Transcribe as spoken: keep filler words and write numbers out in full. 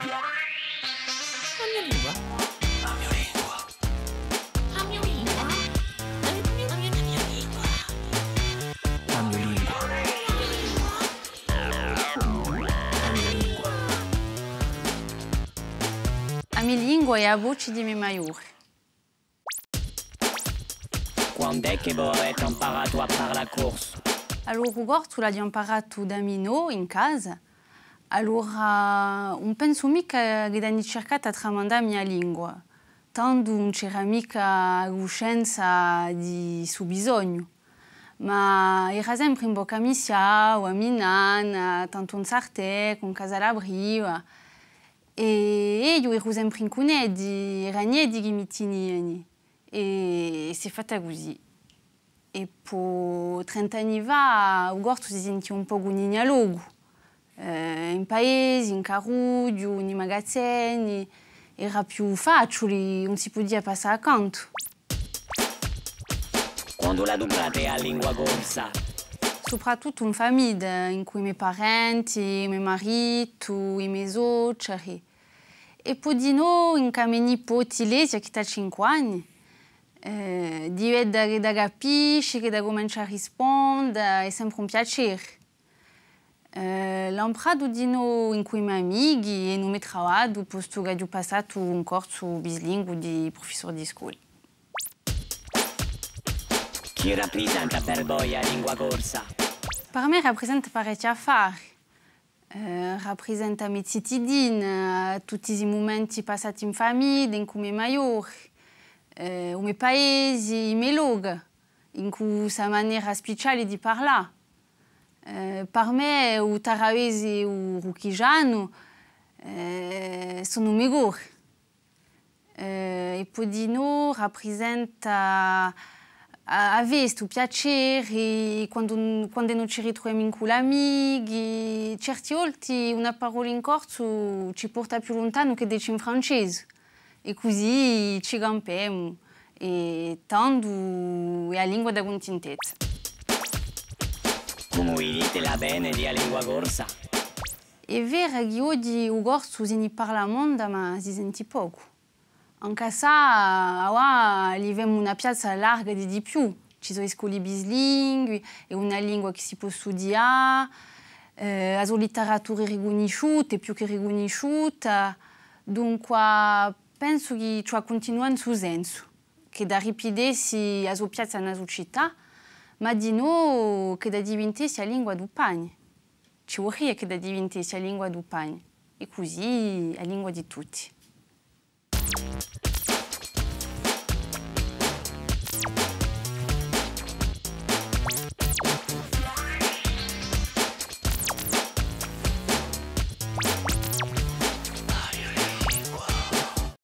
A mio lingua. A mio lingua. A mio lingua. A mio lingua. A mio lingua. A mio lingua. A mio lingua hè a voci di i me maiori. Quand'hè chì vo avete amparatu à parlà corsu? Allora, u corsu l'aghju amparatu da minò, in casa. Allora, ùn pensu micca ch'iddi ani circatu à tramandà a mia lingua, tandu ùn c'era micca a cuscenza di stu bisognu. Ma era sempri in bocca à a me zia, à a me nanna, tantu in Sartè, in Casale à a Briva. È eiu eru sempri incù eddi, erani eddi chì mi tiniani, è s'hè fatta cusì. È po trent'anni fà, u corsu si sentia un pocu in ogni locu, eh, in paesi, in carrughju, in i magazeni, era più faciuli, ùn si pudia passà accantu. Quandu l'aduprate a lingua corsa? Soprattuttu in famidda, incù i me parenti, u me maritu, i me soceri. È po dinò incù a me nipoti Lesia, chì t'hà cinque anni, eh, di vedda ch'edda capisci, ch'edda cumencia à risponda, hè sempri un piaceri. Eh, l'ampratu dinò incù i me amichi è in u me travaddu, postu ch'aghju passatu un corsu bislinguu di prufissori di scola. Chì raprisenta per voi a lingua corsa? Per mè raprisenta parechji affari. Eh, raprisenta a me zitiddina, tutti i mumenti passati in famidda, incù i me maiori, eh, u me paesi, i me lochi, incù sta manera spiciali di parlà. Eh, per mè, u tarravesi è u rucchigianu, eh, sò u me cori. Eh, è po dinò raprisenta a, a festa, u piaceri, quandu, quandu no ci ritruvemu incù l'amichi, certi volti una parola in corsu ci porta più luntanu chè dece in francese, è cusì ci campemu, è tandu hè a lingua di a cuntintezza. Cumu vidite l'avvene di a lingua corsa? Hè vera chì oghji u corsu si ni parla monda, ma si senti pocu. Ancu s'è avà li femu una piazza larga di, di più. Ci sò i scoli bislingui, hè una lingua chì si pò studià, eh, a so litteratura hè ricunnisciuta, hè più chè ricunnisciuta. Dunqua, pensu chì ci hè à cuntinuà in stu sensu, ch'edda ripiddessi a so piazza in a sucità, ma dinò ch'edda divintessi a lingua di u pani. Ci vurria ch'edda divintessi a lingua di u pani, è cusì a lingua di tutti.